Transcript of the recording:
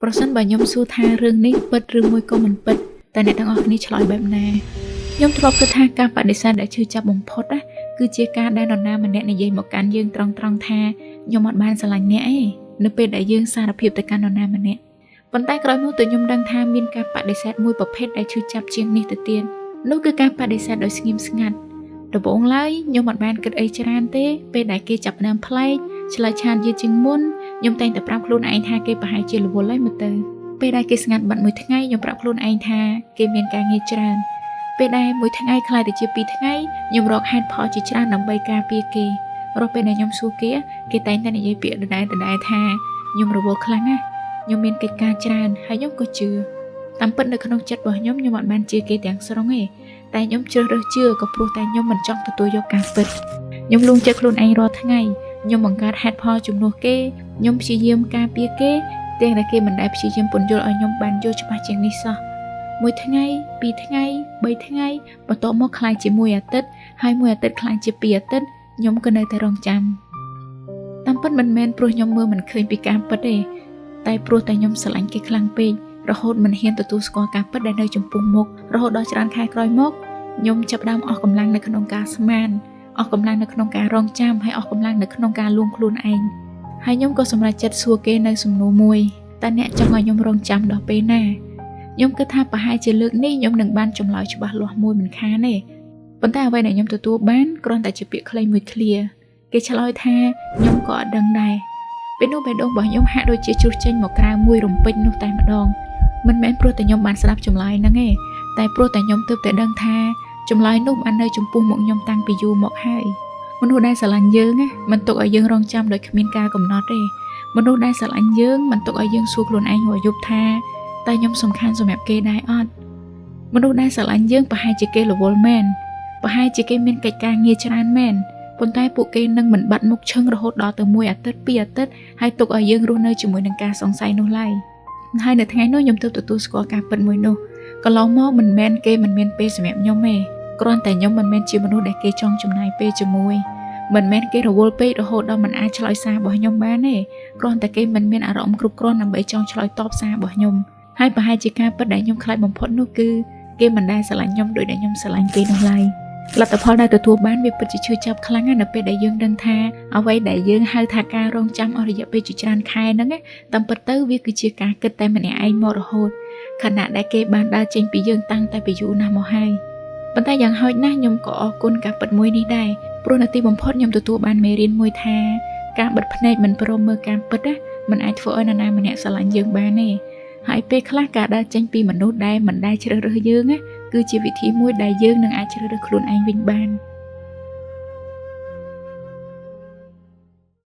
ប្រសិនបើខ្ញុំសួរថារឿងនេះពិតឬមួយក៏មិនពិតតើអ្នកទាំងអស់គ្នាឆ្លើយបែបណាខ្ញុំធ្លាប់គិតថាការបដិសេធដែលឈឺចាប់បំផុតណាគឺជាការដែលនរណាម្នាក់និយាយមកកាន់យើងត្រង់ៗថាខ្ញុំអត់បានស្រឡាញ់អ្នកឯងនៅពេលដែលយើងសារភាពទៅកាន់នរណាម្នាក់ប៉ុន្តែក្រោយមកទើបខ្ញុំដឹងថាមានការបដិសេធមួយប្រភេទដែលឈឺចាប់ជាងនេះទៅទៀតនោះគឺការបដិសេធដោយស្ងៀមស្ងាត់ដំបូងឡើយខ្ញុំអត់បានគិតអីច្រើនទេពេលដែលគេចាប់ផ្ដើមប្លែកឆ្លើយឆាតយឺតជាងមុនខ្ញុំតែងតែប្រាប់ខ្លួនឯងថាគេប្រហែលជារវល់ហើយមើលទៅពេលដែលគេស្ងាត់បាត់មួយថ្ងៃខ្ញុំប្រាប់ខ្លួនឯងថាគេមានការងារច្រើនពេលដែលមួយថ្ងៃក្លាយទៅជាពីរថ្ងៃខ្ញុំរកហេតុផលជាច្រើនដើម្បីការពារគេរាល់ពេលដែលខ្ញុំសួរគេគេតែងតែនិយាយពាក្យដដែលៗថាខ្ញុំរវល់ខ្លាំងណាស់ខ្ញុំមានកិច្ចការច្រើនហើយខ្ញុំក៏ជឿតាមពិតនៅក្នុងចិត្តរបស់ខ្ញុំខ្ញុំអត់បានជឿគេទាំងស្រុងទេតែខ្ញុំជ្រើសរើសជឿក៏ព្រោះតែខ្ញុំមិនចង់ទទួលយកការពិតខ្ញុំលួងចិត្តខ្លួនឯងរាល់ថ្ងៃខ្ញុំបង្កើតហេតុផលជំនួសគេខ្ញុំព្យាយាមការពារគេទាំងដែលគេមិនដែលព្យាយាមពន្យល់ឲ្យខ្ញុំបានយល់ច្បាស់ជាងនេះសោះមួយថ្ងៃពីរថ្ងៃបីថ្ងៃបន្ទាប់មកក្លាយជាមួយអាទិត្យហើយមួយអាទិត្យក្លាយជាពីរអាទិត្យខ្ញុំក៏នៅតែរងចាំតាមពិតមិនមែនព្រោះខ្ញុំមើលមិនឃើញពីការពិតទេតែព្រោះតែខ្ញុំស្រឡាញ់គេខ្លាំងពេករហូតមិនហ៊ានទទួលស្គាល់ការពិតដែលនៅចំពោះមុខរហូតដល់ច្រើនខែក្រោយមកខ្ញុំចាប់ផ្ដើមអស់កម្លាំងនៅក្នុងការស្មានអស់កម្លាំងនៅក្នុងការរងចាំហើយអស់កម្លាំងនៅក្នុងការលួងខ្លួនឯងហើយខ្ញុំក៏សម្រេចចិត្តសួរគេនៅសំណួរមួយតើអ្នកចង់ឲ្យខ្ញុំរងចាំដល់ពេលណាខ្ញុំគិតថាប្រហែលជាលើកនេះខ្ញុំនឹងបានចម្លើយច្បាស់លាស់មួយមិនខានទេប៉ុន្តែអ្វីដែលខ្ញុំទទួលបានគ្រាន់តែជាពាក្យខ្លីមួយឃ្លាគេឆ្លើយថាខ្ញុំក៏អត់ដឹងដែរពេលនោះបេះដូងរបស់ខ្ញុំហាក់ដូចជាជ្រុះចេញមកក្រៅមួយរំពេចនោះតែម្ដងមិនមែនព្រោះតែខ្ញុំបានស្ដាប់ចម្លើយហ្នឹងទេតែព្រោះតែខ្ញុំទើបតែដឹងថាចម្លើយនោះបាននៅចំពោះមុខខ្ញុំតាំងពីយូរមកហើយមនុស្សដែលស្រឡាញ់យើងណាមិនទុកឲ្យយើងរងចាំដោយគ្មានការកំណត់ទេមនុស្សដែលស្រឡាញ់យើងមិនទុកឲ្យយើងសួរខ្លួនឯងរាល់យប់ថាតើខ្ញុំសំខាន់សម្រាប់គេដែរអត់មនុស្សដែលស្រឡាញ់យើងប្រហែលជាគេរវល់មែនប្រហែលជាគេមានកិច្ចការងារច្រើនមែនប៉ុន្តែពួកគេនឹងមិនបាត់មុខឈឹងរហូតដល់ទៅមួយអាទិត្យពីរអាទិត្យហើយទុកឲ្យយើងរស់នៅជាមួយនឹងការសង្ស័យនោះឡើយហើយនៅថ្ងៃនោះខ្ញុំទើបទទួលស្គាល់ការពិតមួយនោះកន្លងមកមិនមែនគេមិនមានពេលសម្រាប់ខ្ញុំទេគ្រាន់តែខ្ញុំមិនមែនជាមនុស្សដែលគេចង់ចំណាយពេលជាមួយមិនមែនគេរវល់ពេករហូតដល់មិនអាចឆ្លើយសាររបស់ខ្ញុំបានទេគ្រាន់តែគេមិនមានអារម្មណ៍គ្រប់គ្រាន់ដើម្បីចង់ឆ្លើយតបសាររបស់ខ្ញុំហើយប្រហែលជាការពិតដែលខ្ញុំខ្លាចបំផុតនោះគឺគេមិនដែលស្រឡាញ់ខ្ញុំដូចដែលខ្ញុំស្រឡាញ់គេនោះឡើយលទ្ធផលដែលទទួលបានវាពិតជាឈឺចាប់ខ្លាំងណាស់នៅពេលដែលយើងដឹងថាអ្វីដែលយើងហៅថាការរងចាំអស់រយៈពេលជាច្រើនខែហ្នឹងតាមពិតទៅវាគឺជាការគិតតែម្នាក់ឯងមករហូតខណៈដែលគេបានដើរចេញពីយើងតាំងតែពីយូរណាស់មកហើយប៉ុន្តែយ៉ាងហោចណាស់ខ្ញុំក៏អរគុណការពិតមួយនេះដែរព្រោះនៅទីបំផុតខ្ញុំទទួលបានមេរៀនមួយថាការបិទភ្នែកមិនព្រមមើលការពិតណាមិនអាចធ្វើឲ្យនរណាម្នាក់ស្រឡាញ់យើងបានទេហើយពេលខ្លះការដើរចេញពីមនុស្សដែលមិនដែលជ្រើសរើសយើងណាគឺជាវិធីមួយដែលយើងនឹងអាចជ្រើសរើសខ្លួនឯងវិញបាន។